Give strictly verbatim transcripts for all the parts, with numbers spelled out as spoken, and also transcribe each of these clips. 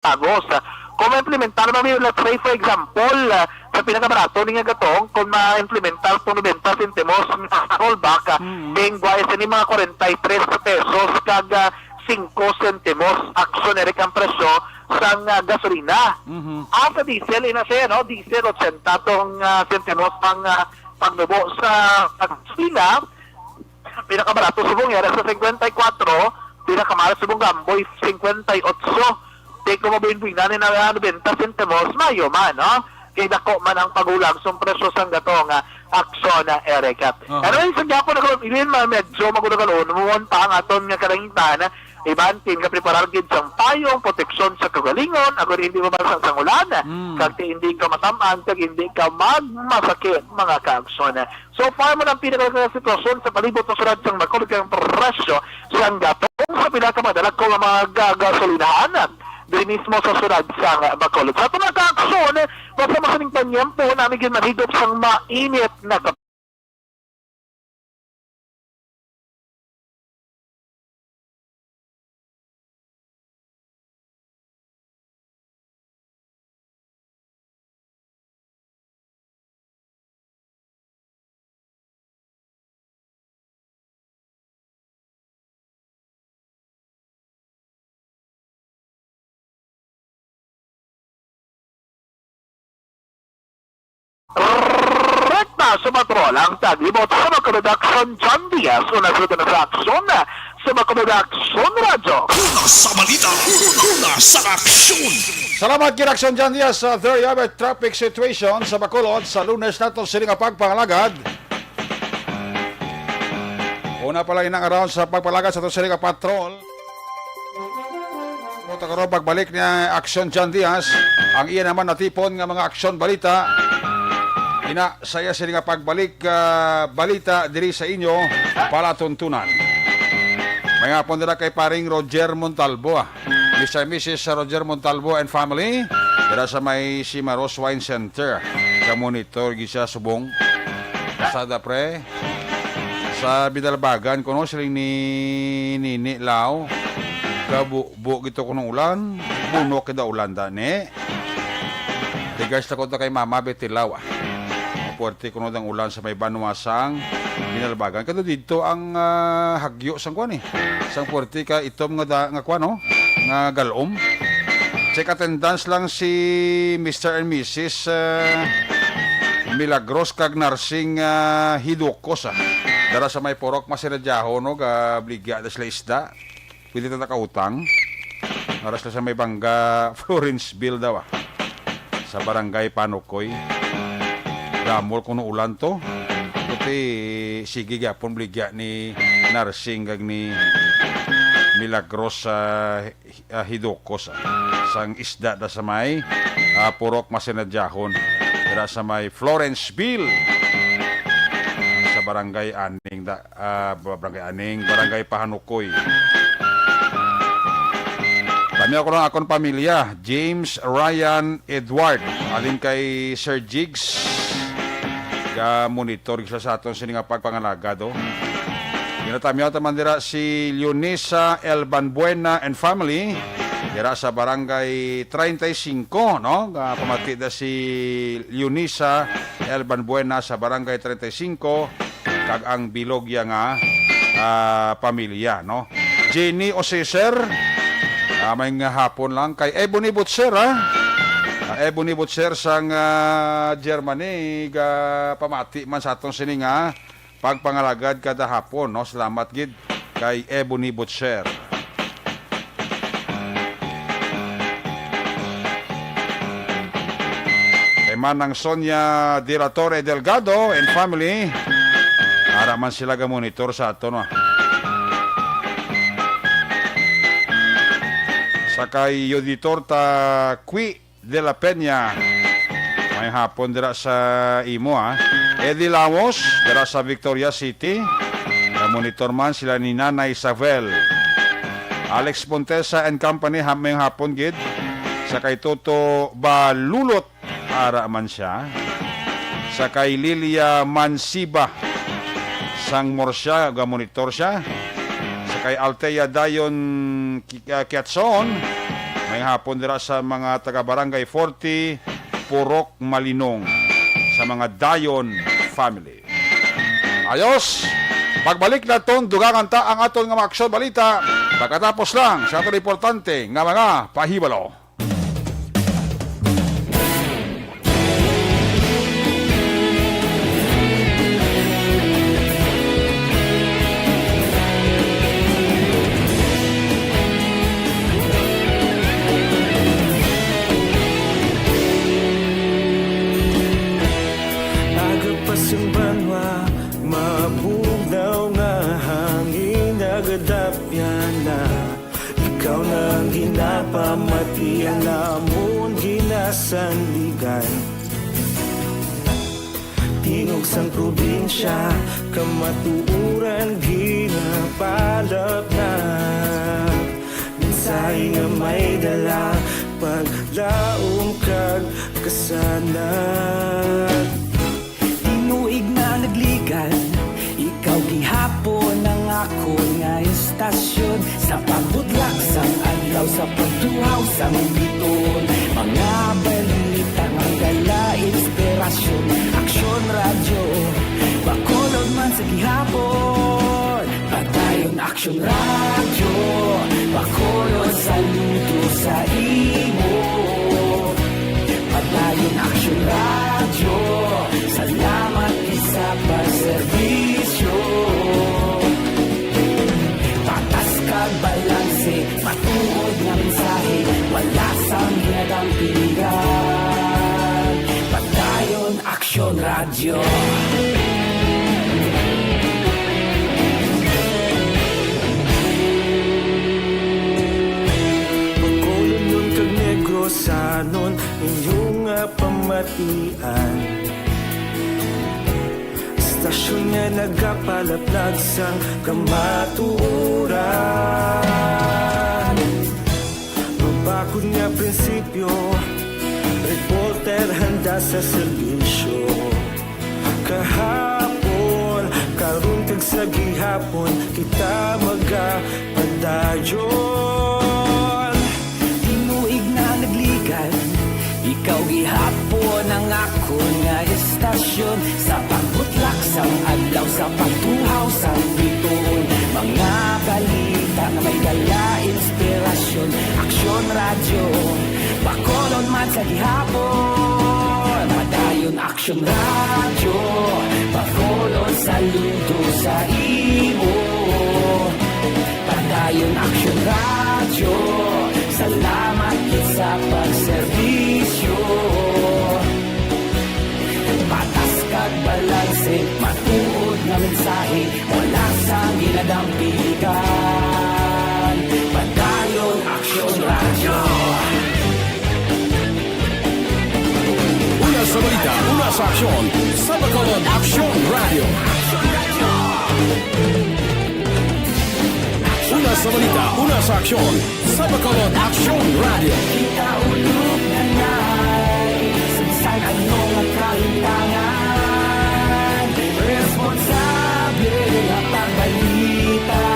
Tagos. Kung ma-implementar man, let's say, for example, ah, sa pinakabarato ni nga gatong, kung ma-implementar tong nobenta sentimos nga rollback, ah, Mm. then gway sa ni mga kwarenta y tres pesos kag, ah, singko sentimos, aksyon, Eric, ang presyo sang, ah, gasolina. Mhm. Ah, sa diesel, ina siya, no? Diesel, ochenta tong, ah, sentimos ang, ah, pagnubo sa gasolina. Pinakabarato subong yara sa singkwenta y kwatro, pinakamahal subong gamboy, singkwenta y otso. Di ko mabuin-buinan ni na nobenta sentimos, mayo man, no? Kay dako man ang pagulag sa presyo sang gatong, ah, aksyon, ah, Eric. Aha. Anyway, sa gyapon ako, ilin man medyo magulo-galon, muon pa ang aton nga kalangitan, iban tin ka preparar gid sang payong, proteksyon sa kaugalingon, agod hindi mabasa sang ulan, Mm. kag ti hindi ka matam-an, kag hindi ka magmasakit, mga kaaksyon. So far man ang pinakalaga nga sitwasyon sa palibot sa syudad sang Bacolod kag ang presyo sang gatong sa pila ka mga dalagko nga mga ga-, gasolinahan diri mismo sa syudad sang Bacolod. Sa aton mga kaaksyon, basta mo sining panyempo, nami gyud manhigop sang mainit na kap- Rekta sa patrol ang taglibot sa Bacolod Aksyon, John Diaz. Una sa sa aksyon sa Bacolod Aksyon Radyo. Una sa balita, una sa aksyon. Salamat, Gid Aksyon John Diaz. Sa there you have it, traffic situation sa Bacolod sa Lunes nato sini nga pagpangalagad. Una pa lang inang around sa pagpangalagad sa to sini nga patrol. Punta karon pagbalik ni Aksyon John Diaz, ang iya naman natipon nga mga aksyon balita. Ina, saya sini nga pagbalik, ah, balita diri sa inyo palatuntunan. May hapon dira kay paring Roger Montalbo, ah. Mister and Missus Roger Montalbo and family, dira sa may Simaros Wine Center. Ka-monitor gid siya subong. Sada pre, sa Binalbagan kuno siling ni Nini Lao. Kabubo gito kuno ulan, bunok kita ulan da ni. Regards ta ko ta kay Mama Betty Lao, ah. Puwerte kuno dang ulan sa may banwa sang Binalbagan. Kado dito ang, ah, hagyo sang kuan, eh. Sang puwerte ka itom nga da-, nga kuan, no? Nga galom. Check attendance lang si Mister and Missus, ah, Milagros kag Narsing, ah, Hidukos, ah. Dara sa may Purok Masiradyaho, no? Gabligya da sila isda. Pwede ta nakautang. Aras na sa may Bangga, Florenceville daw, ah. Sa Barangay Panukoy. Ramol kuno ulan to. Kuti, sige gyapon bligya ni Narsing kag ni Milagros sa, ah, Hidukos, ah. Sang isda da sa may, ah, Purok Masinadyahon. Dira sa may Florenceville. Sa Barangay Aning da. Ah, ba-, Barangay Aning, Barangay Pahanukoy. Tamiya ko lang akon pamilya, James Ryan Edward, alin kay Sir Jigs, ga monitor siya sa aton sini nga pagpangalagad, oh. Ginatamiyaw ta man dira si Leonisa L. Banbuena and family, dira sa Barangay treinta y cinco, no? Ga pamati da si Leonisa L. Banbuena sa Barangay treinta y cinco, kag ang bilog iya nga, ah, pamilya, no? Jenny Osiser, ah, may nga hapon lang kay Ebony Butcher, ah. Ah, Ebony Butcher sang, ah, Germany, ga pamati man sa aton sini nga pagpangalagad kada hapon, no? Salamat gid kay Ebony Butcher. Kay Manang Sonia de la Torre Delgado and family. Ara man sila ga monitor sa aton, no? Sa kay Yoditor ta Qui de la Peña. May hapon dira sa imo, ah. Eddie Lamos, dira sa Victoria City. Namonitor man sila ni Nanay Isabel. Alex Montesa and company, ha-, may hapon gid. Sa kay Toto Balulot, ara man siya. Sa kay Lilia Mansiba, sang Murcia, gamonitor siya. Sa kay Althea Dayon Ki-, ah, Kiatson, May hapon dira sa mga taga Barangay forty, Purok Malinong, sa mga Dayon family. Ayos, pagbalik naton, dugangan ta ang aton nga mga aksyon balita pagkatapos lang sa aton importante nga mga pahibalo. Aga pa sang banwa, mabugnaw nga hangin nagadapyan na. Ikaw na ang ginapamati, ang amon ginasandigan. Tingog sang probinsya, kamatuoran ginapalapnap. Mensahe nga may dala, paglaom kag kasanag. Tinuig na nagligan, ikaw gihapon ang akon nga istasyon. Sa pagbutlak sang adlaw, sa pagtuhaw sang bituon, mga balita nga dala inspirasyon. Aksyon Radyo, Bacolod man sa gihapon. Padayon Aksyon Radyo, Bacolod, saludo sa imo. Padayon Aksyon Radyo, salamat gid sa pagserbisyo. Patas kag balanse, matuod nga mensahe, wala sang ginadampigan. Padayon Aksyon Radyo. Bacolodnon kag Negrosanon, inyo nga pamatian. Istasyon nga nagapalaplag sang kamatuoran. Mabakod nga prinsipyo, reporter handa sa serbisyo. Kahapon, karon kag sa gihapon, kita magapadayon. Tinuig na nagligan, ikaw gihapon ang akon nga istasyon. Sa pagbutlak sang adlaw, sa pagtuhaw sang bituon, mga balita nga may dala inspirasyon. Aksyon Radyo, Bacolod man sa gihapon. Padayon Aksyon Radyo, Bacolod, saludo sa imo. Padayon Aksyon Radyo, salamat gid sa pagserbisyo. Patas kag balanse, matuod nga mensahe, wala sang ginadampigan. Padayon Aksyon Radyo. Una sa balita, una sa aksyon, sa Bacolod Aksyon Radyo. Una sa balita, una sa aksyon, sa Bacolod Aksyon Radyo. Kita ulog na nay, sa bisan ano nga kalimtangan, responsable nga pagbalita,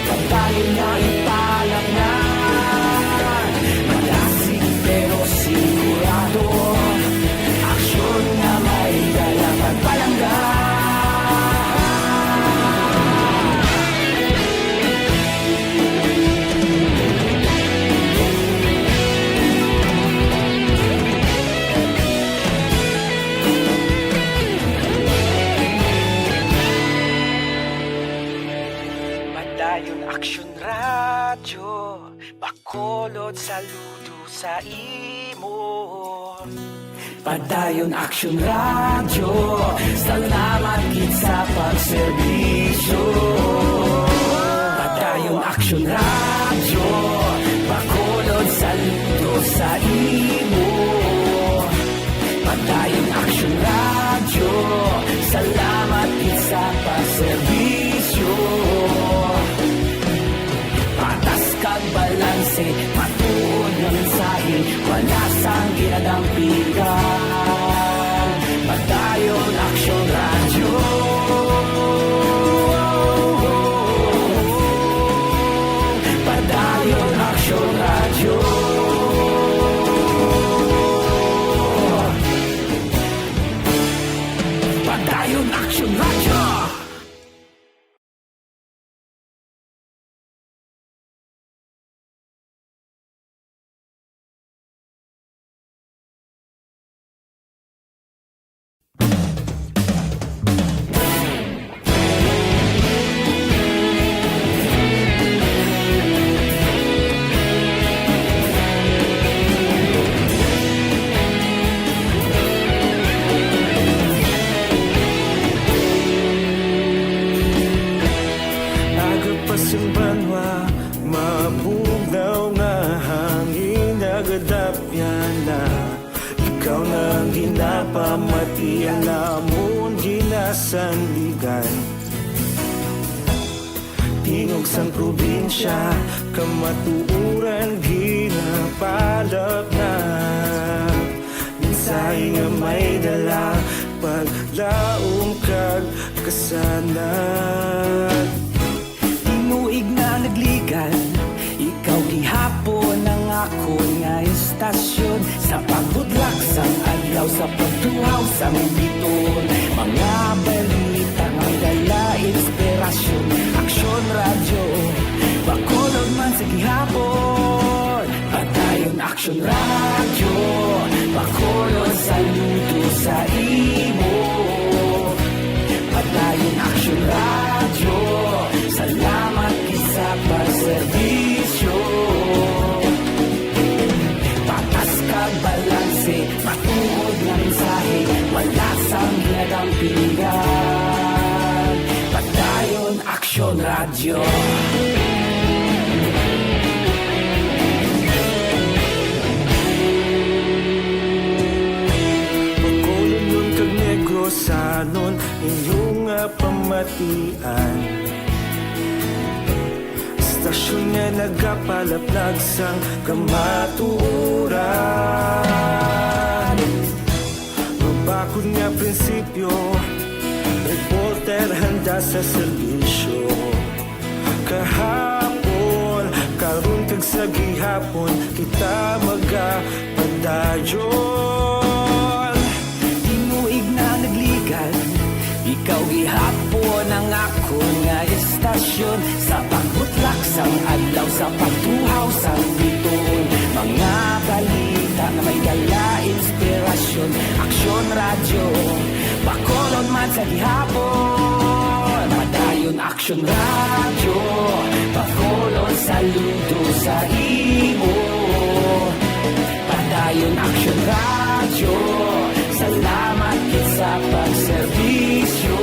padayon nga ipalapngan. Malasig pero sigurado, aksyon nga may dala pagpalangga. Padayon Aksyon Radyo, Bacolod, saludo sa imo. Padayon Aksyon Radyo, salamat gid sa pagserbisyo. Padayon Aksyon Radyo, Bacolod, saludo sa imo. Padayon Aksyon Radyo, salamat gid sa pagserbisyo. Patas kag balanse, matuod nga mensahe, wala sang ginadampigan. Padayon Aksyon Radyo. Padayon Aksyon Radyo. Piana, ikaw na ang ginapamatian namon ginasandigan. Tingog sang probinsya, kamatuoran ginapalapnag. Mensahe nga may dala, paglaom kag kasanag. Tinuig na nagligan, ikaw gihapon ang akon nga istasyon. Sa pagbudlak sang adlaw, sa pagtuhaw sang biton, mga balita nga may dala inspirasyon. Aksyon Radyo, Bacolod man sa gihapon. Padayon Aksyon Radyo, Bacolod, saludo sa imo. Padayon Aksyon Radyo, salamat gid sa pagserbisyo. Patas kag balanse, matuod nga mensahe, wala sang ginadampigan. Padayon Aksyon Radyo. Bacolodnon kag Negrosanon, inyo nga pamatian. Istasyon nga nagapalaplag sang kamatuoran. Mabakod nga prinsipyo, reporter handa sa serbisyo. Kahapon, karon kag sa gihapon, kita magapadayon. Tinuig na nagligan, ikaw gihapon ang akon nga istasyon. Sa pagbutlak sang adlaw, sa pagtuhaw sang bituon, mga balita nga may dala inspirasyon. Aksyon Radyo, Bacolod man sa gihapon. Padayon Aksyon Radyo, Bacolod, saludo sa imo. Padayon Aksyon Radyo, salamat gid sa pagserbisyo.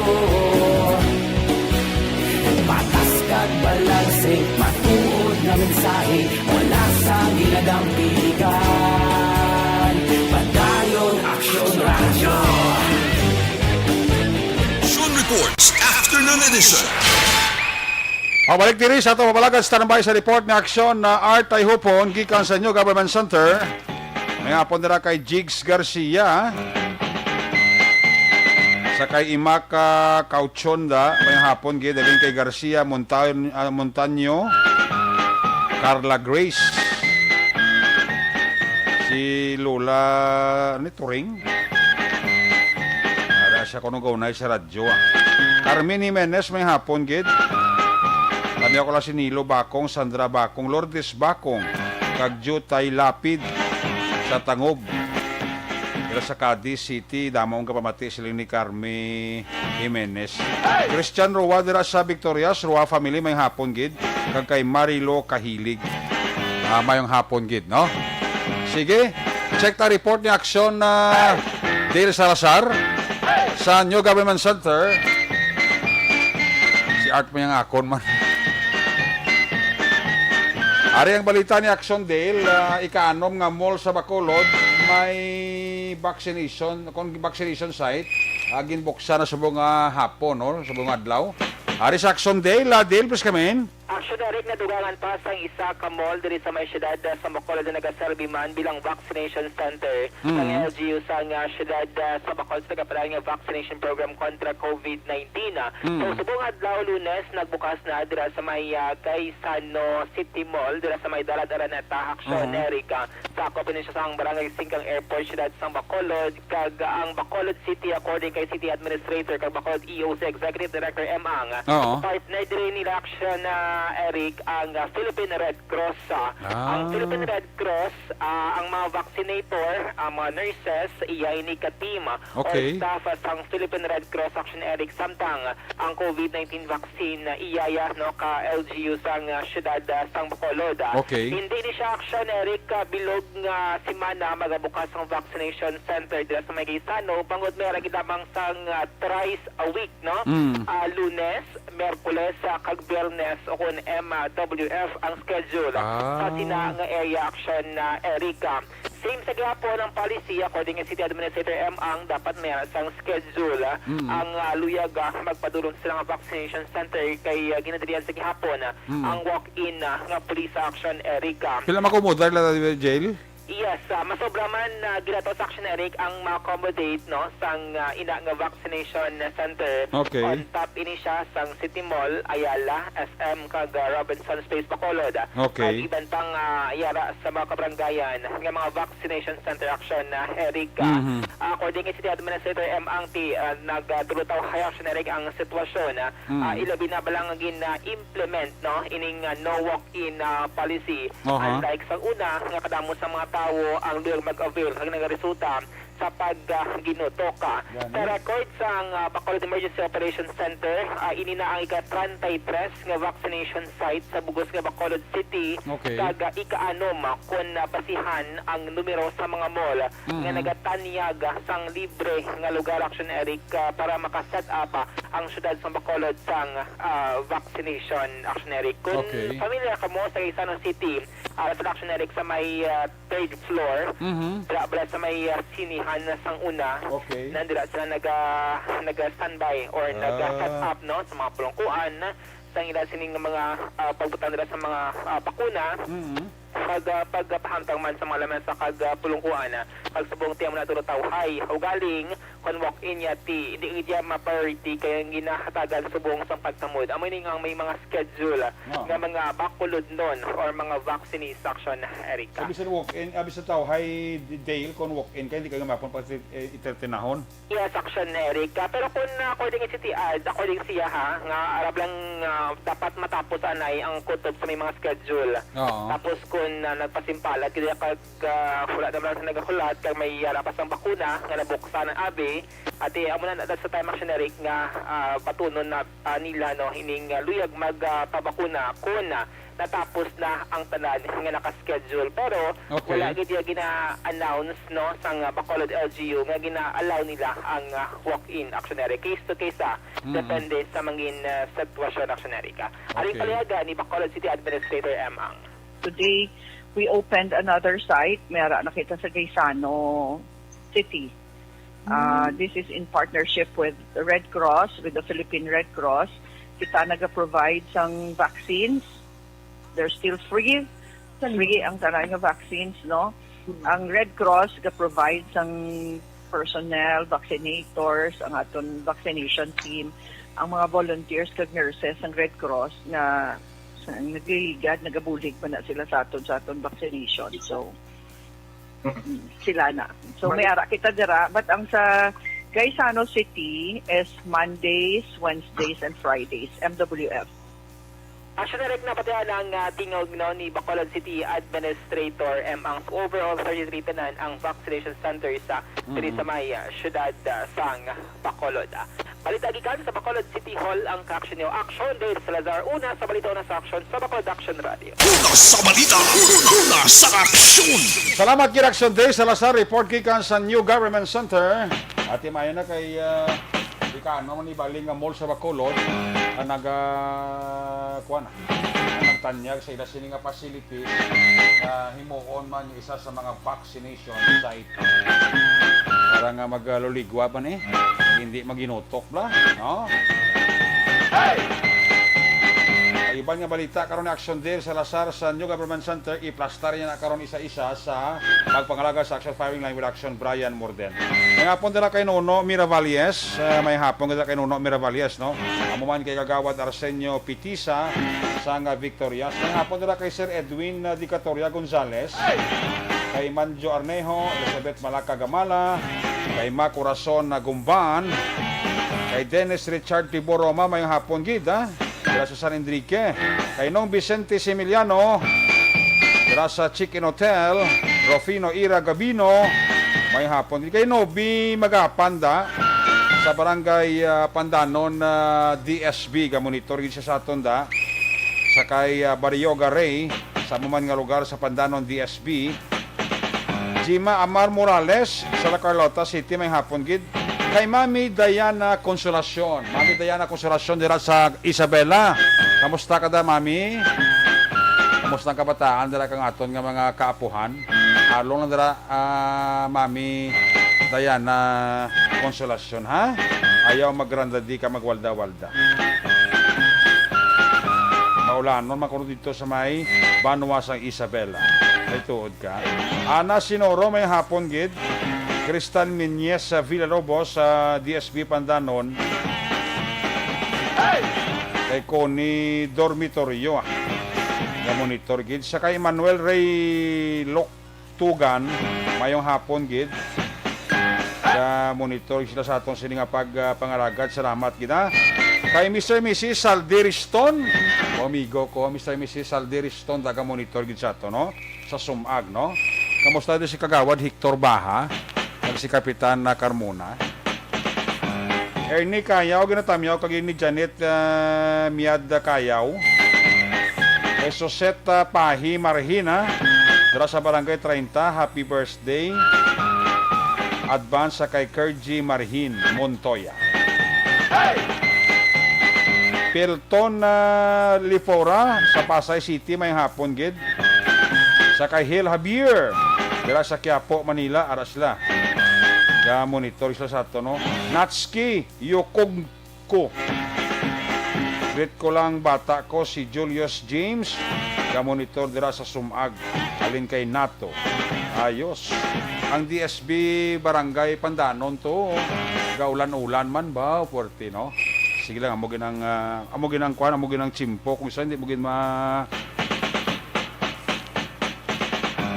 Patas kag balanse, matuod nga mensahe, wala sang ginadampigan. Padayon Aksyon Radyo. Aksyon Reports, Afternoon Edition. Pabalik diri sa ato mapalagad, standby sa report ni Aksyon na Art Tayhupon gikan sa New Government Center. May hapon dira kay Jigs Garcia. Sa kay Imaka Cauchonda, may hapon gid, dalin kay Garcia Monta-, ah, Montaño, Carla Grace, si Lola, ano, Turing? Ara siya kuno gaunay sa radyo, ah. Carmen Jimenez, may hapon gid. Kami ako lang si Nilo Bakong, Sandra Bakong, Lourdes Bakong, kag Jutay Lapid sa Tangob. Dira sa Cadiz City, damo ang kapamati siling ni Carmi Jimenez. Christian Roa dira sa Victorias, Roa family, may hapon gid. Kag kay Marilo Kahilig. Ah, mayong hapon gid, no? Sige, check ta report ni Aksyon na Dale Salazar sa New Government Center. Si Art mo yung akon man. Ari ang balita ni Aksyon Dale, ah, ikaanom nga mall sa Bacolod may vaccination, kung vaccination site, ah, ginbuksan na subong nga hapon, no? Subong nga adlaw. Ari sa Aksyon Dale, ah, Dale, please come in. Actually, Eric, nadugangan pa sang isa ka mall diri sa may siyudad, ah, sa Bacolod na nagaserbi man bilang vaccination center Mm. sang L G U sang, ah, siyudad, ah, sa Bacolod sa nagapadayon nga vaccination program kontra COVID nineteen, ah. Mm. So, subong adlaw, Lunes, nagbukas na dira sa may, ah, Gaisano City Mall, dira sa may Dalat Araneta, Aksyon, Mhm. Eric, ah. Sakop ini siya sang Barangay Singkang Airport, siyudad sang Bacolod, kag ang Bacolod City, according kay City Administrator kag Bacolod E O C Executive Director M. Ang, Oo. partner diri nila Aksyon, ah, Eric, ang, ah, Philippine Red Cross, ah. Ah. Ang Philippine Red Cross, ah, ang mga vaccinator, ang mga nurses, iya ini ka team, ah, or Okay. staff, ah, sang Philippine Red Cross Aksyon, Eric, samtang ang COVID nineteen vaccine, ah, iyaya, no, ka L G U sang, ah, siyudad, ah, sang Bacolod, ah. Okay. Hindi ni siya Aksyon, Eric, ah, bilog nga semana magabukas ang vaccination center dira sa may Gaisano, bangod may ra gid lamang sang, ah, thrice a week, no? Mm. Ah, Lunes, Miyerkules, ah, kag Biyernes, o M W F ang schedule sa Ah. sina nga area action na, Erica. Same sa gihapon ang policy, according kay City Administrator M, ang dapat may sang schedule Mm. ang, ah, luyag, ah, magpadulong sila nga vaccination center kay, ah, ginadilian sa gihapon, ah, Mm. ang walk-in, ah, nga police action, Erica. Pila makumodar la, Jail? Yes, ah, masobra man, ah, ginato sa action, Eric, ang ma-accommodate, no, sang, ah, ina nga vaccination center. Okay. On top ini siya sang City Mall, Ayala, S M, kag, ah, Robinsons Place, Bacolod. Okay. Kag iban pang, ah, yara sa mga kabarangayan nga mga vaccination center action na, Eric. Ah, Mhm. according kay City Administrator M Angti, ah, nagtulutaw hay action, Eric, ang sitwasyon, ah, Mm. ah, ilabi na ba lang gin, ah, implement, no, ining, ah, no walk-in, ah, policy. Aha. Unlike sa una, nga kadamo sa mga tawo ang luyag mag-avail kag nagaresulta sa pag, ah, ginutok, ah. Gani. Sa record sang, ah, Bacolod Emergency Operations Center, ah, ini na ang ika-treinta y tres nga vaccination site sa bugos nga Bacolod City, Okay. kag, ah, ika-anom, ah, kon, ah, basihan ang numero sa mga mall nga Mhm. nagatanyag, ah, sang libre nga lugar, action, Eric, ah, para maka-set up, ah, ang syudad sang Bacolod sang, ah, vaccination, action, Eric. Kung Okay. familiar kamo sa Gaisano City, ah, sa, action, Eric, sa may, ah, third floor, Mhm. dira bala sa may, ah, sinihan na sang una, Okay. nandira sila naga-, naga-standby or naga-set Ah. up, no, sa mga pulungkuan, sa ila sining mga, ah, pagbutang nila sa mga, ah, bakuna, Mhm. pag, ah, pagpahamtang man sa mga lamesa kag, ah, pulungkuan, ah, kag subong ti amo na tulutaw hay ugaling kon walk-in yati, hindi gid iya ma-priority kay ang ginahatagan subong sang pagtamod. Amo ni nga may mga schedule Ah. nga mga Bacolodnon or mga vaccinee section, Erica. So, bisan walk-in, ah, bisan tawhay, Dale, kon walk-in ka, hindi ka gamapon pa, eh, entertainahon? Yes, action, Erica. Pero kung, ah, according sa City Ad, according siya ha, nga arab lang, ah, dapat matapos anay ang kutob sa may mga schedule. Oo. Tapos kung, ah, nagpasimpalad, kaya kag, ah, wala naman lang sa nagahulat, kag may yara pa sang bakuna nga nabuksan ang abi, at, eh, amo na, that's the time, action, Eric, nga, ah, batunon na, ah, nila, no, ining, ah, luyag mag, ah, pabakuna kung, ah, natapos na ang tanan nga naka-schedule. Pero Okay. wala gid iya gina-announce, no, sang, ah, Bacolod L G U nga gina-allow nila ang, ah, walk-in, action, Eric. Case to case, ah, Mm. depende sa mangin, ah, sitwasyon, action, Erica. Aring Okay. paliyagan ni Bacolod City Administrator M Ang. Today, we opened another site. May ara na kita sa Gaisano City. Ah, Mm. this is in partnership with the Red Cross, with the Philippine Red Cross. Kita naga-provide sang vaccines. They're still free. Free ang tanan nga vaccines, no? Mm. Ang Red Cross ga-provide sang personnel, vaccinators, ang aton vaccination team, ang mga volunteers kag nurses sang Red Cross nga sa, nagliligad, nagabulig man na sila sa aton, sa aton vaccination. So, Mm. sila na. So, Mar- may ara kita dira, but ang sa Gaisano City is Mondays, Wednesdays, and Fridays, M W F. Actually, Rick, napatihan ang, ah, tingog, no, ni Bacolod City Administrator M Ang overall thirty-three tanan ang vaccination center sa diri Mm. sa may, ah, syudad, ah, sang Bacolod. Ah, balita gikan sa Bacolod City Hall ang kaaksyon niyo. Action Dale Salazar, una sa balita, una sa aksyon sa Bacolod Action Radio. Una sa balita, una sa aksyon. Salamat gid, Action Dale Salazar. Report gikan sa New Government Center. Ati maayo na kay, ah, di ka ano man ibaling nga mall sa Bacolod, ang naga-, kuwan, ang nagtanyag sa ila sini nga facility nga himuon man yung isa sa mga vaccination site. Para nga magaluligwa pa ni, hindi maginutok bla, no? Hey! Ang iban nga balita karon ni Action Dale Salazar sa New Government Center, iplastar niya na karon isa-isa sa pagpangalaga sa Action Firing Line with Action Brian Morden. May hapon dira kay Nono Miravalles, eh, may hapon dira kay Nono Miravalles, no? Amo man kay Kagawad Arsenio Pitisa sa nga Victorias. May hapon dira kay Sir Edwin, uh, Dicatoria Gonzales, kay Manjo Arnejo, Elizabeth Malaka Gamala, kay Ma Corazon na Gumban, kay Dennis Richard Tibor Roma, may hapon gid, ha? Dira sa San Enrique. Kay Nong Vicente Similiano, dira sa Chicken Hotel, Rufino Ira Gabino, may hapon gid. Kay Nobi Magapan da, sa barangay, ah, Pandanon, ah, D S B, ga-monitor gid siya sa aton da. Sa kay, ah, Barioga Ray, sa amo man nga lugar sa Pandanon, D S B. Jima Amar Morales, sa La Carlota City, may hapon gid. Kay Mami Diana Consolacion. Mami Diana Consolacion dira sa Isabela. Kamusta ka da, Mami? Kamusta ang kabataan dira kang aton nga mga kaapuhan? Along lang dira, ah, Mami Diana Consolacion, ha? Ayaw magrandadi ka magwalda-walda. Maulanon man kuno dito sa may banwa sang Isabela. Ay tuod ka. Ana Sinoro, may hapon gid. Crystal Miñez sa Villalobos sa D S B Pandanon. Kay Connie Dormitorio, ah. Nga monitor gid sa kay Emmanuel Ray Lok Tugan, mayong hapon gid. Ka monitor sila sa atong sini nga pag, ah, pangalagad. Salamat gid, ha. Kay Mister Missus Saldiriston, o amigo ko, Mister Missus Saldiriston, taga monitor gid sa ato, no? Sa Sumag, no? Kamusta din si Kagawad Hector Baha, kag si Kapitan na Carmona? Ernie Kayaw, ginatamyaw kag ni Janet, ah, Miad Kayaw. Kay Soseta Pahi Marhina, dira sa Barangay treinta, happy birthday. Advance sa kay Kergy Marhin Montoya. Pilton, ah, Lifora sa Pasay City, may hapon gid. Sa kay Hil Javier, dira sa Quiapo, Manila, ara sila. Ga monitor sila sa ato, no? Natski Yukugko. Greet ko lang bata ko si Julius James, ga monitor dira sa Sumag. Alin kay Nato. Ayos. Ang D S B Barangay Pandanon to, gaulan-ulan man ba, puwerte, no? Sige lang, amo ginang, ah, amo ginang kwan, amo ginang tsimpo. Kung isa, hindi mo gin ma-,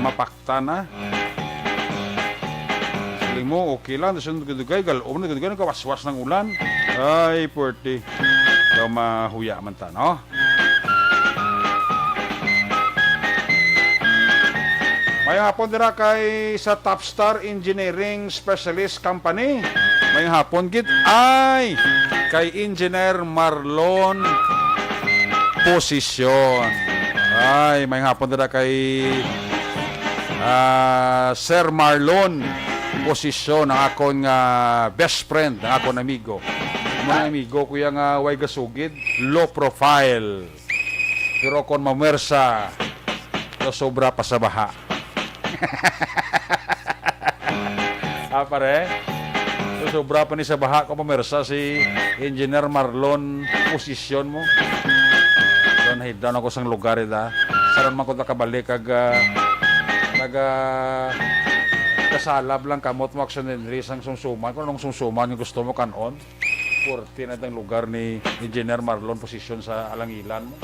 mapakta na. Siling mo, okay lang. Tapos yung dugay-dugay, galom na dugay-dugay, nagkawaswas ng ulan. Ay, puwerte. So, mahuya man ta, no? Mayong hapon dira kay sa Topstar Engineering Specialist Company. Mayong hapon gid ay kay Engineer Marlon Posisyon. Ay, mayong hapon dira kay, ah, Sir Marlon Posisyon, ang akon nga best friend, ang akon amigo. Mga amigo ko yang, ah, way gasugid, low profile. Pero kon mamwersa, so sobra pa sa baha. Ah, pare? So sobra pa ni sa baha kung mamwersa si Engineer Marlon, posisyon mo. So, nahidlaw ako sang lugar, ida. Saron man ko nakabalik kag, ah, nag, ah, kasalab lang kamot mo action and race ang sumsuman. Kung anong sumsuman nga gusto mo kanon. Puwerte na itang lugar ni Engineer Marlon, posisyon sa alangilan mo.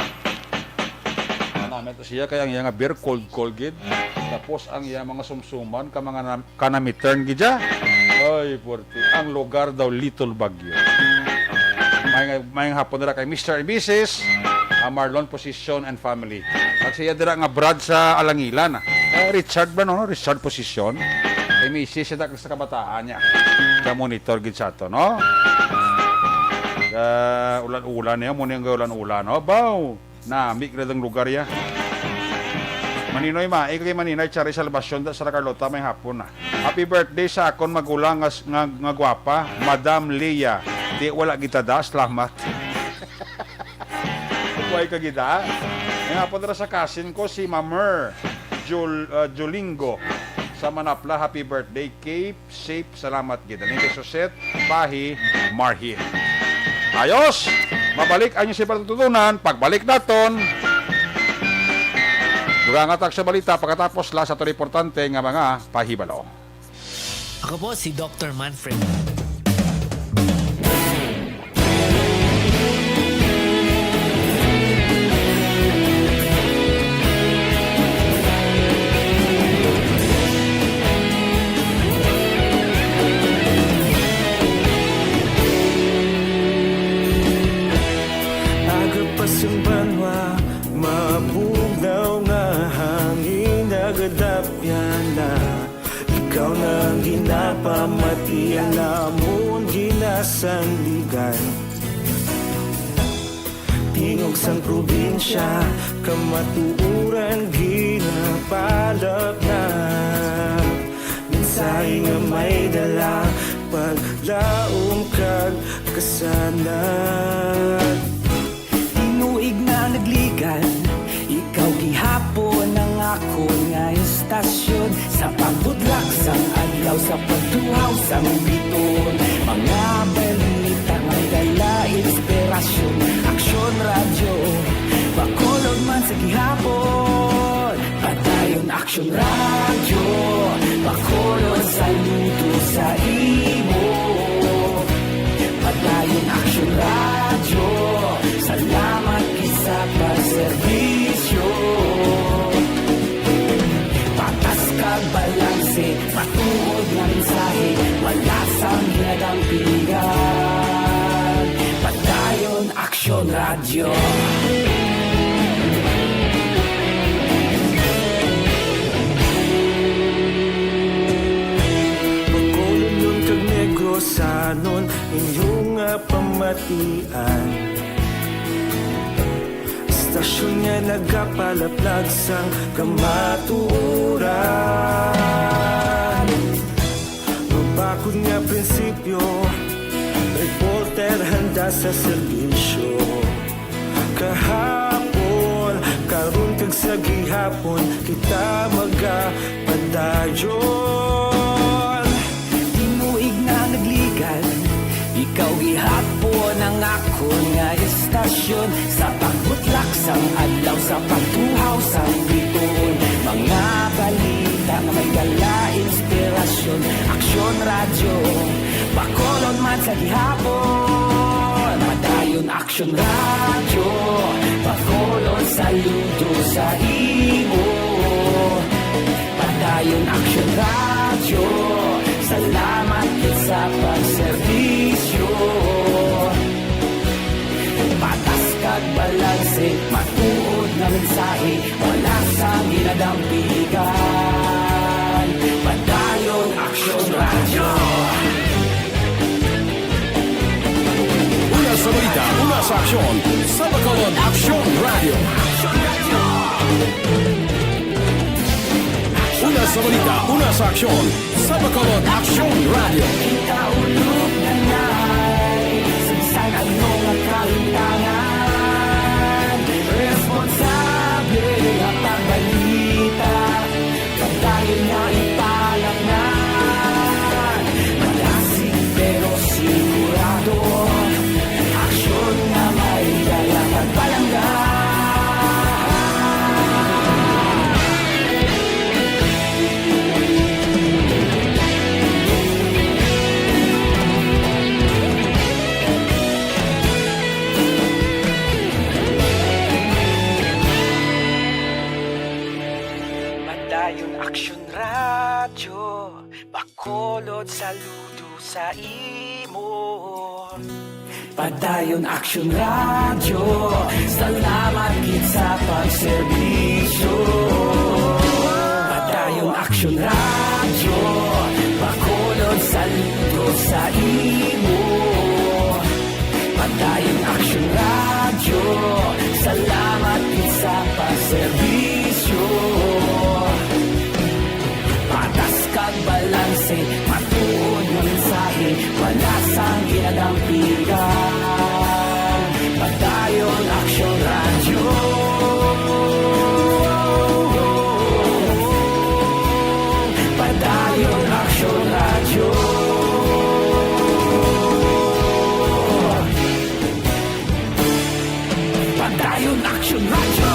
Manamit siya kay ang iya nga beer, cold, cold gid. Tapos ang iya mga sumsuman ka mga nam-, kanamitan gid siya. Ay, puwerte. Ang lugar daw, Little Baguio. May, may hapon nila kay Mister and Missus, ah, Marlon Posisyon and family. At siya dira nga Brad sa Alangilan, ah. Eh, Richard ba, no? Richard Posisyon. Kay Missus siya sa kabataan niya. Kaya monitor gid sa to, no? Kaya ulan-ulan niya, muna yung ulan-ulan, no? Baw! Nami ka na dang lugar ya. Maninoy Mai, kay Maninoy Charis Salvacion, da sa Carlota, may hapon na. Happy birthday sa akon magulang nga, nga, nga gwapa, Madam Leah. Di wala kita da, salamat. Kuway ka gida. May hapon dira sa kasin ko, si Mamer Jul-, uh, Jolingo sa Manapla. Happy birthday, Cape. Safe, salamat gid. Ang inyong suset, Pahi Marhin. Ayos! Mabalik ang inyong sibat tutunan. Pagbalik naton, dugangat ang sa balita. Pagkatapos la sa ito importante nga mga pahibalo. Ako po si Doctor Manfred. Aga pa sing banwa, mabugnaw nga hangin nagadapyan na. Ikaw na ang ginapamati, ang amon ginasandigan. Tingog sang probinsya, kamatuoran ginapalapnap. Mensahe nga may dala, paglaom kag kasanag. Tinuig na nagligan, ikaw gihapon ang akon nga istasyon. Sa pagbudlak sang adlaw, sa pagtuhaw sang biton, mga balita may dala inspirasyon. Aksyon Radyo, Bacolod man sa gihapon. Padayon Aksyon Radyo, Bacolod, saludo sa imo. Padayon Aksyon Radyo, salamat gid sa pagserbisyo. Patas kag balanse, matuod nga mensahe, wala sang ginadampigan. Padayon Aksyon Radyo. Bacolodnon kag Negrosanon, inyo nga pamatian. Istasyon nga nagapalaplag sang kamatuoran. Mabakod nga prinsipyo, reporter handa sa serbisyo. Kahapon, karon kag sa gihapon, kita magapadayon. Tinuig na nagligan, ikaw gihapon ang akon nga istasyon. Sa pagbutlak sang adlaw, sa pagtuhaw sang bituon, mga balita nga may dala inspirasyon. Aksyon Radyo, Bacolod man sa gihapon. Padayon Aksyon Radyo, Bacolod, saludo sa imo. Padayon Aksyon Radyo, salamat gid sa pagserbisyo. Patas kag balanse, matuod nga mensahe, wala sang ginadampigan. Padayon Aksyon Radyo. Una sa balita, una sa aksyon, sa Bacolod Aksyon Radyo. Una sa balita, una sa aksyon, sa Bacolod Aksyon Radyo. Kita ulog na nai, sa bisan ano nga kahimtangan, responsable nga pagbalita. Padayon nga ipalaknag, malasig pero sigurado. Aksyon nga may dala kag palangga. Padayon Aksyon Radyo, Bacolod, saludo sa imo. Padayon Aksyon Radyo, salamat gid sa pagserbisyo. Padayon Aksyon Radyo, Bacolod, saludo sa imo. Padayon Aksyon Radyo, salamat gid sa pagserbisyo. Patas kag balanse, matuod nga mensahe, wala sang ginadampigan. Padayon Aksyon Radyo. Padayon Aksyon Radyo. Padayon Aksyon Radyo.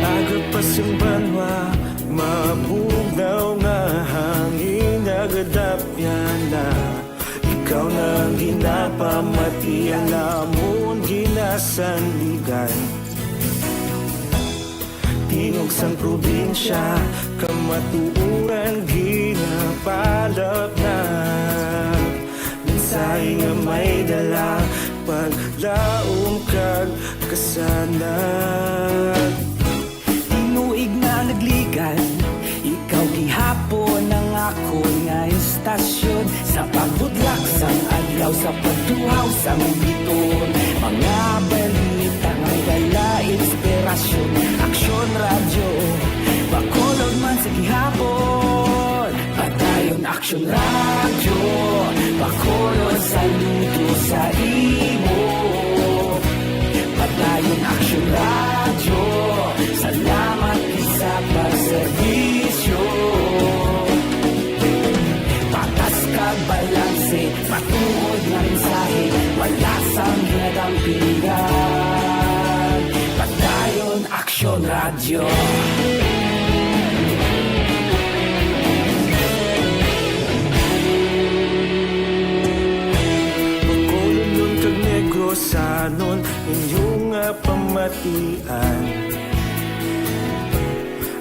Aga pa sing banwa, mabugnaw nga hangin, nagadapyan na. Ikaw na ang ginapamati, ang amon ginasandigan. Tingog sang probinsya, kamatuoran ginapala. Akon nga istasyon, sa pagbudlak sang adlaw, sa pagtuhaw sang biton, mga balita nga may dala inspirasyon. Aksyon Radyo, Bacolod man sa gihapon. Padayon Aksyon Radyo, Bacolod saludo sa imo. Padayon Aksyon Radyo, salamat gid sa pagserbisyo. Patas kag balanse, matuod nga mensahe, wala sang ginadampigan. Padayon Aksyon Radyo. Bacolodnon kag Negrosanon, inyo nga pamatian.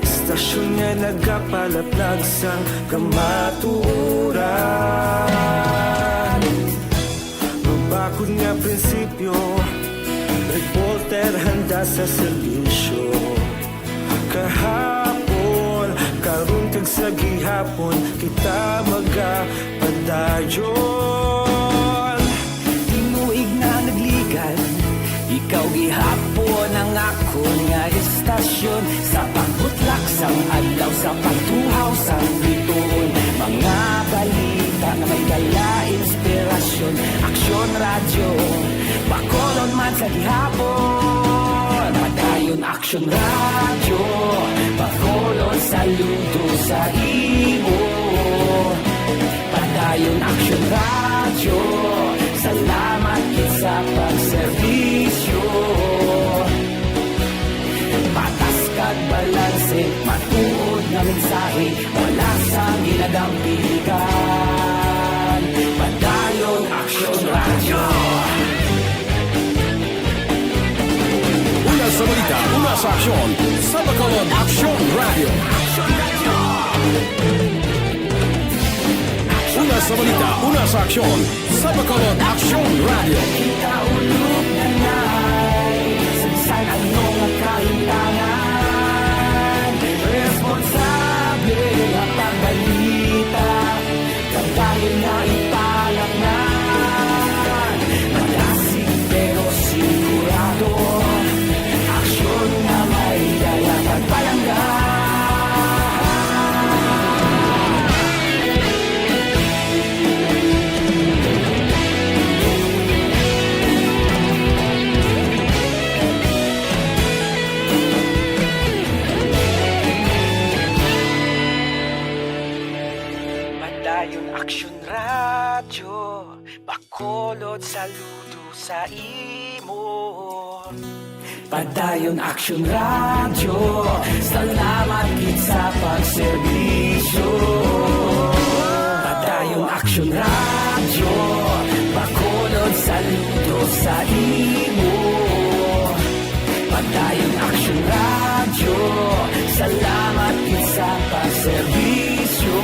Istasyon nga nagapalaplag sang kamatuoran. Mabakod nga prinsipyo, reporter handa sa serbisyo. Kahapon, karon kag sa gihapon, kita magapadayon. Tinuig na nagligan, ikaw gihapon ang akon nga istasyon. Sa pagbutlak sang adlaw, sa pagtuhaw sang bituon, mga balita nga may dala inspirasyon. Aksyon Radyo, Bacolod man sa gihapon. Padayon Aksyon Radyo, Bacolod saludo sa imo. Padayon Aksyon Radyo, salamat gid sa pagserbisyo. Patas kag balanse, matuod nga mensahe, wala sang ginadampigan. Padayon Aksyon Radyo. Una sa balita, una sa aksyon, sa Bacolod Aksyon Radyo. Una sa balita, una sa aksyon, sa Bacolod Aksyon Radyo. Kita ulog na nay, sa bisan ano nga kahimtangan, responsable nga pagbalita, kabahin nga ipalatnan. Madasig pero sigurado, aksyon nga may dala pagpalangga. Padayon Aksyon Radyo, Bacolod saludo sa imo. Padayon Aksyon Radyo, salamat gid sa pagserbisyo. Padayon Aksyon Radyo, Bacolod saludo sa imo. Padayon Aksyon Radyo, salamat gid sa pagserbisyo.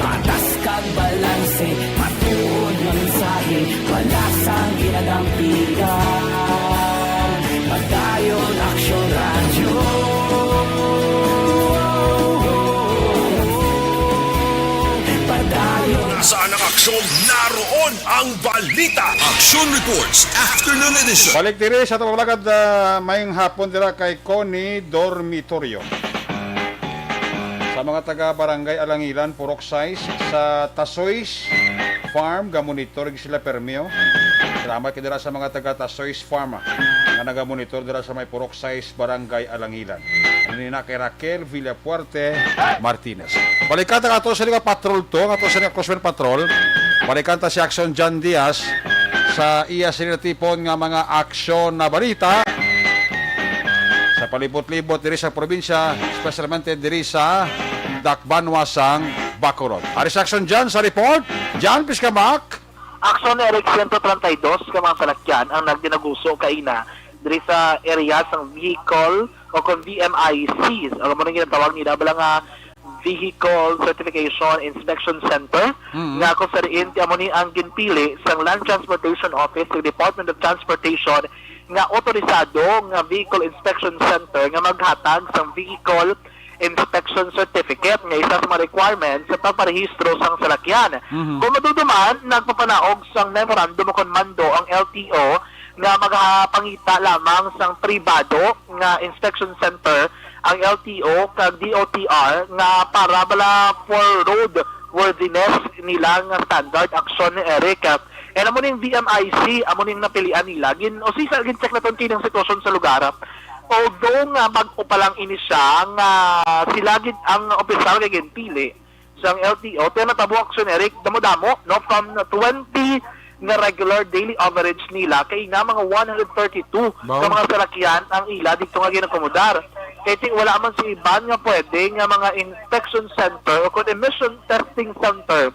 Patas kag balanse, matuod nga mensahe, wala sang ginadampigan. Padayon Aksyon Radyo. Padayon. Nasaan ang aksyon? Naroon ang balita. Aksyon Reports, Afternoon Edition. Balik diri sa atong pagpalagad, ah, mayong hapon dira kay Connie Dormitorio. Sa mga taga Barangay Alangilan, Purok sais, sa Tasoy's Farm, gamonitor sila permi. Salamat kay dira sa mga taga Tasoy's Farm, ah, nga nagamonitor dira sa may Purok sais, Barangay Alangilan. Ano ni na kay Raquel Villafuerte Martinez. Balikan ta nga ato sa nga patrol to, nga ato sa nga Crossman Patrol. Balikan ta si Aksyon John Diaz sa iya sini natipon nga mga aksyon na balita sa palibot-libot diri sa probinsya, especialmente diri sa dakbanwa sang Bacolod. Ari si Aksyon John sa report. John, please come back. Aksyon Eric, siyento treinta y dos ka mga salakyan ang nagdinaguso kaina diri sa area sang vehicle o kon V M I Cs, o amo nang ginatawag nila bala nga Vehicle Certification Inspection Center, Mm. nga kung sa diin ti amo ni ang ginpili sang Land Transportation Office ug Department of Transportation nga otorisado nga vehicle inspection center nga maghatag sang vehicle inspection certificate nga isa sa mga requirements sa pagparehistro sang salakyan. Mhm. Kung maduduman, nagpapanaog sang memorandum o kon mando ang L T O nga magapangita lamang sang pribado nga inspection center ang L T O kag D O T R nga para bala for road worthiness nila nga standard action ni Eric. And amo ning V M I C, amo ning napilian nila. Gin, o sisa, gin-check naton kining sitwasyon sa lugar. Although nga bag-o pa lang ini siya, nga sila gid ang opisyal nga ginpili sang L T O, pero natabo, Action Eric, damo-damo, no? From twenty nga regular daily average nila, kay nga mga one hundred thirty-two Wow. ka mga salakyan ang ila dito nga ginakomodar. Kay ti wala man sa iban nga pwede nga mga inspection center o kung emission testing center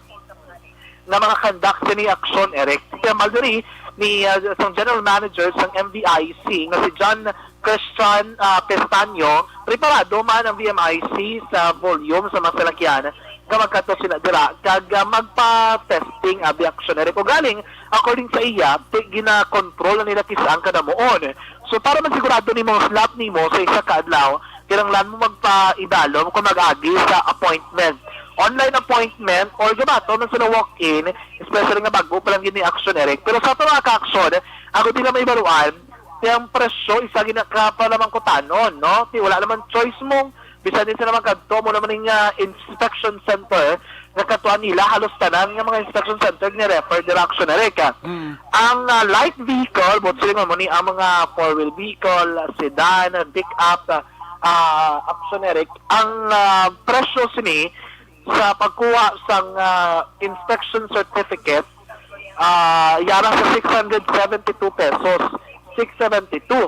nga mga conduct sini, Action Eric. Kaya maldiri ni ah, sang general manager sang M V I C nga si John Christian ah, Pestaño, preparado man ang V M I C sa volume sa mga salakyan nga magkadto sila dira kag ah, magpa-testing abi, Action Eric. Ugaling, according sa iya, ti gina-control na nila kis-a ang kadamuon. So para man sigurado nimo slot nimo sa isa ka adlaw, kinahanglan mo magpaidalom kung mag-agi sa appointment, online appointment, or gabaton man sila walk-in, especially nga bago pa lang gid ni Action Eric. Pero sa ato, mga ka-Action, ako di na may baruan, ti ang presyo isa gid na ka pa lamang kutanon, no? Ti wala naman choice mong bisan din sila magkadto mo naman ning ah, inspection center nga katuan nila, halos tanan nga mga inspection center ni refer dira, Action Eric. Mm. Ang ah, light vehicle, but sila mo ni ang mga four-wheel vehicle, sedan, pick-up, ah, Action Eric, ang ah, presyo sini sa pagkuha sang ah, inspection certificate, ah, yara sa six hundred seventy-two pesos, six seventy-two.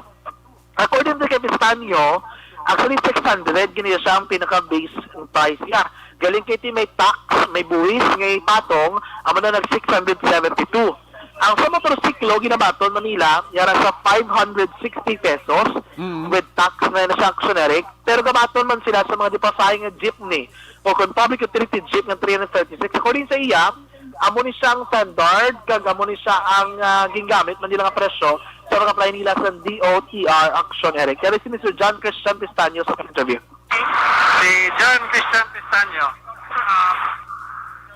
According to kay Pistanyo, actually six hundred gini siya ang pinaka base price niya. Galing kay ti may tax, may buwis, may patong, amo na nag six hundred seventy-two. Ang sa motorsiklo ginabaton man nila yara sa five hundred sixty pesos Mm. with tax na na siya, Action Eric. Pero gabaton man sila sa mga di pasahe nga jeepney o kung public utility jeep nga three hundred thirty-six. According sa iya, amo ni siya ang standard kag amo ni siya ang ah, gingamit man nila nga presyo sa pag-apply nila sa D O T R, Action Eric. Kaya si Mister John Christian Pistanyo sa interview. Si John Christian Pistanyo. Ah,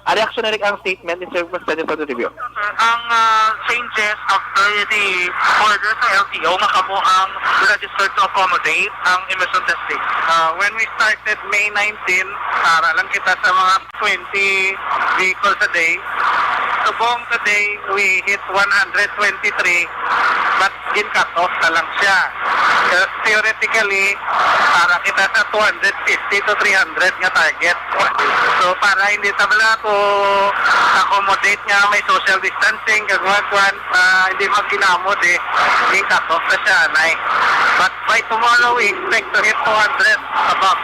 Ari, Action Eric, ang statement ni Sir Pistanyo sa interview. Ang ah, changes after the order sa L T O nga kamo ang registered to accommodate ang emission testing. Ah, when we started May nineteen, para lang kita sa mga twenty vehicles a day. Subong today, we hit one hundred twenty-three, but gin-cut off na lang siya. Pero theoretically, para kita sa two hundred fifty to three hundred nga target. So, para hindi ta bala ko accommodate nga may social distancing, kag mga kwan, ah, hindi magkinamod eh, gin-cut off na siya, anay. But by tomorrow, we expect to hit two hundred above.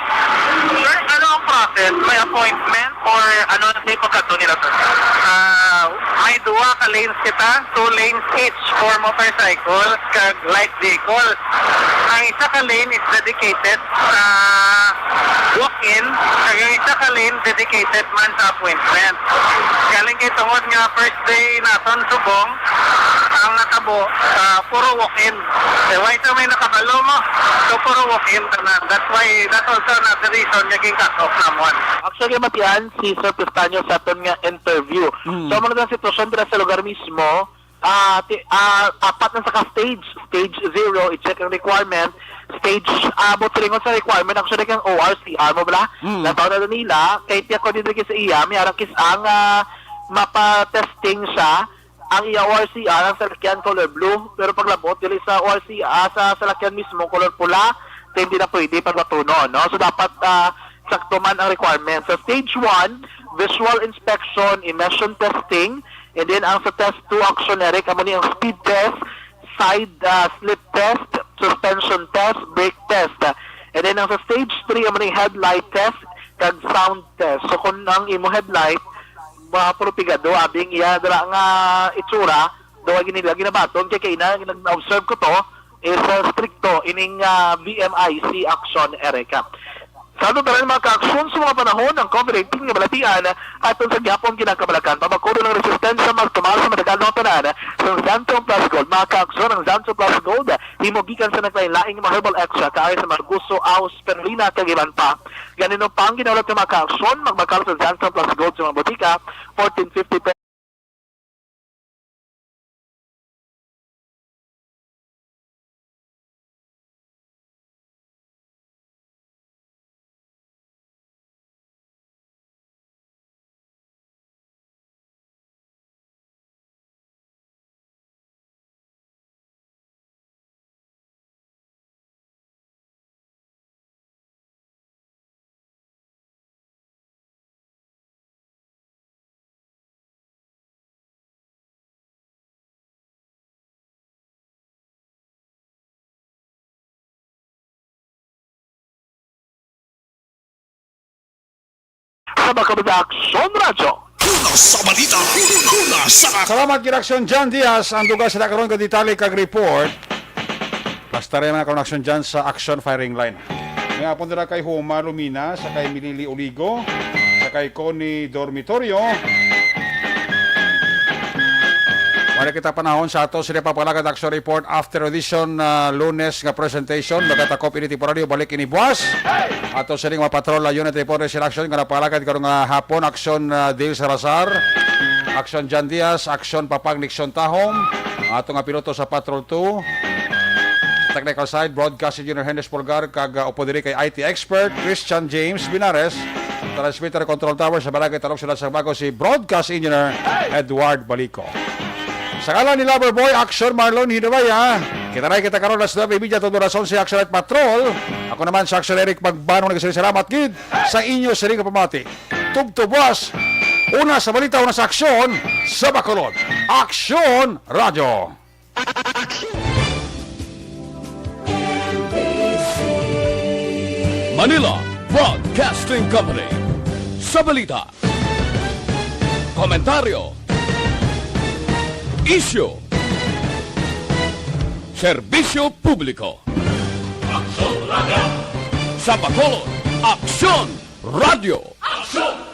Sir, ano ang process? May appointment or ano ang pagkadto nila, sir? Ah, may duha ka lanes kita, two lanes each for motorcycle kag light vehicle. Ang isa ka lane is dedicated sa walk-in, kag ang isa ka lane dedicated man sa appointment. Galing kay tungod nga first day naton subong, ang natabo, ah, puro walk-in. Eh, why sa may nakabalo mo? So, puro walk-in tanan. That's why, that's also another reason nga gin-cut off namon. Actually, matian si Sir Pistanyo sa aton nga interview. Mm. So, amo na ang sitwasyon dira sa lugar mismo. Ah, ti, ah, apat na sa ka stage. Stage zero, i-check ang requirement. Stage, ah, buot silingon sa requirement, actually, kang O R C R mo bala. Mm. Nataw na nila, kay tiyak ko dito sa iya, may arang kis-a nga mapa-testing siya. Ang iya O R C R, ang salakyan color blue, pero paglabot dili sa O R C R, sa salakyan mismo color pula, then hindi na pwede pagbatunon, no? So dapat ah, sakto man ang requirements. Sa stage one, visual inspection, emission testing, and then ang sa test two, Action Eric, amo ni ang speed test, side ah, slip test, suspension test, brake test. And then ang sa stage three, amo ni headlight test, kag sound test. So kung ang imo headlight, mga puro pigado, abing iya dira nga itsura, daw ay ginila ginabaton kay kaina nag-observe ko to is uh, stricto ining uh, V M I C Action Erica. Sa aton tanan mga ka-aksyon sa mga panahon, ang COVID nineteen nga balatian aton sa gihapon kinakabalakan. Pabakuro ng resistensya magtumar sa matagal ng tanan sa Xanthone Plus Gold. Mga ka-aksyon, ang Xanthone Plus Gold Himo gikan sa naglain-laing mga herbal extract, kaari sa Margoso, Aos, Spirulina, kag iban pa. Gani, no pa ang ginahulat nga mga kaaksyon, magbakal sa Zansan Plus Gold sa mga botika, fourteen fifty pe- Sa Bacolod Aksyon Radyo. Una sa balita, una sa Salamat gid, Aksyon John Diaz. Ang dugang sila karon nga detalye kag report. Basta rin mga karon, Aksyon John, sa Aksyon Firing Line. May apon dira kay Homa Lumina, sa kay Milili Oligo, sa kay Connie Dormitorio. Wala kita panahon sa ato sila papalagad Aksyon Report after edition, ah, Lunes nga presentation. Magatakop ini temporaryo, balik ini buwas. Ato sining mga patrol, ah, unit report, sila Aksyon nga napalagad karong, ah, hapon, Aksyon, ah, Dale Salazar, Aksyon John Diaz, Aksyon Papang Nixon Tahom, ato nga piloto sa Patrol two, technical side, broadcast engineer Hendes Pulgar, kag, ah, upo diri kay I T expert Christian James Binares, transmitter control tower sa Barangay Talong, Siyudad sa Bago, si broadcast engineer Edward Balico. Sa ngalan ni Lover Boy, Aksyon Marlon Hinabaya, kita na kita karon alas nuebe y media, tulo alas onse, Aksyon at Patrol. Ako naman sa Aksyon Eric Magbano, nagsiring salamat gid sa inyo siring nga pamati. Tubtob buwas, una sa balita, una sa aksyon, sa Bacolod. Aksyon Radyo. Manila Broadcasting Company. Sa balita, komentaryo, isyu, serbisyo publiko. Aksyon Radyo. Sa Bacolod, Aksyon Radyo. Aksyon